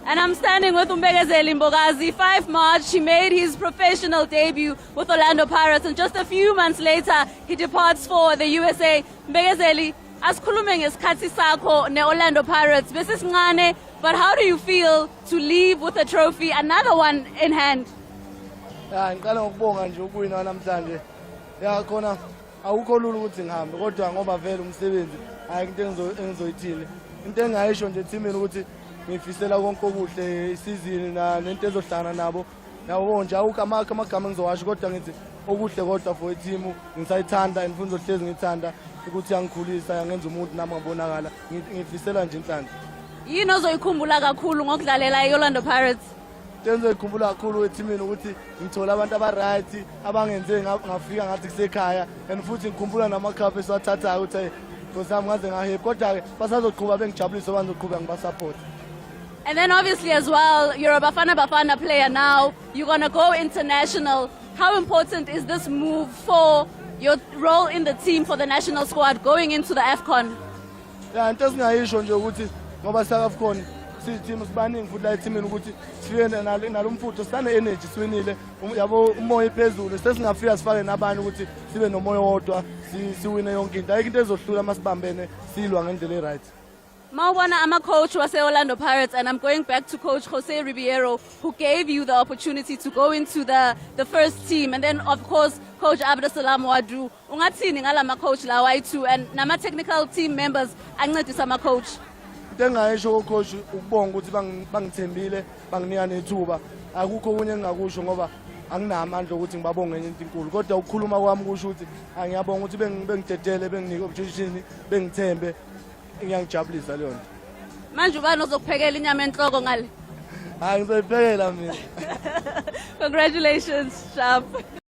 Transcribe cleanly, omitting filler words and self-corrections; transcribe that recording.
And I'm standing with uMbekezeli Mbokazi. 5 March, he made his professional debut with Orlando Pirates, and just a few months later, he departs for the USA. Mbekezeli, asikhulume ngesikhathi sakho ne-Orlando Pirates. Besisincane, but how do you feel to leave with a trophy, another one in hand? Ya, ngiqala ngokubonga nje ukuwina namhlanje. Ya, khona awukho lula ukuthi ngihambe, kodwa ngoba vele umsebenzi, hayi, into engizoyithini, into engayisho nje ethimini ukuthi ngifisela konke okuhle isizini nento ezohlangana nabo yabo nje. Awukho amagama engizowasho, kodwa ngithi okuhle kodwa for ithimu. Ngisayithanda and futhi ngizohlezi ngithanda ukuthi yangikhulisa, yangenza umuntu nami ngabonakala. Ngifisela nje inhlanhla. Yini ozoyikhumbula kakhulu ngokudlalela i-Orlando Pirates? Into engizoyikhumbula kakhulu ethimini ukuthi ngithole abantu aba-right abangenze ngafika ngathi kusekhaya, and futhi ngikhumbula namakhaphu esiwathathayo ukuthi hey, nkosi yami, ngaze nga-happy. Kodwa-ke basazoqhuba bengijabulise, bangizoqhuba ngibasupport. And then obviously as well, you're a Bafana Bafana player now. You're gonna go international. How important is this move for your role in the team for the national squad going into the AFCON? Ya, into esingayisho nje ukuthi ngoba saka-AFCON siyithimu sibaningi futhi la ethimini ukuthi sifike nalo mfutho, sisane-energy, siwinile. Yabo, umoya iphezulu, sesingafika sifake nabanye ukuthi sibe nomoya wodwa, siwine yonke into. Ayikho into ezohlula uma sibambene, silwa ngendlela e-right. Mawubona ama-coach wase-Orlando Pirates, and I'm going back to Coach Jose Ribeiro, who gave you the opportunity to go into the first team, and then of course Coach Abdeslam Ouaddou. Ungathini ngala coach lawa ayi-two and nama-technical team members ancedisa ama-coach? Into engingayisho ko-coach ukubonga ukuthi bangithembile, banginika nethuba. Akukho okunye engingakusho ngoba anginamandla ukuthi ngibabonge enye into inkulu, kodwa ukukhuluma kwami kusho ukuthi angiyabonga ukuthi bengidedele, benginike opportunity, bengithembe. Iyangijabulisa leyo nto. Manje ubani ozokuphekela inyama enhloko ngale? Hayi, ngizoyiphekela mina. Congratulations, sharp.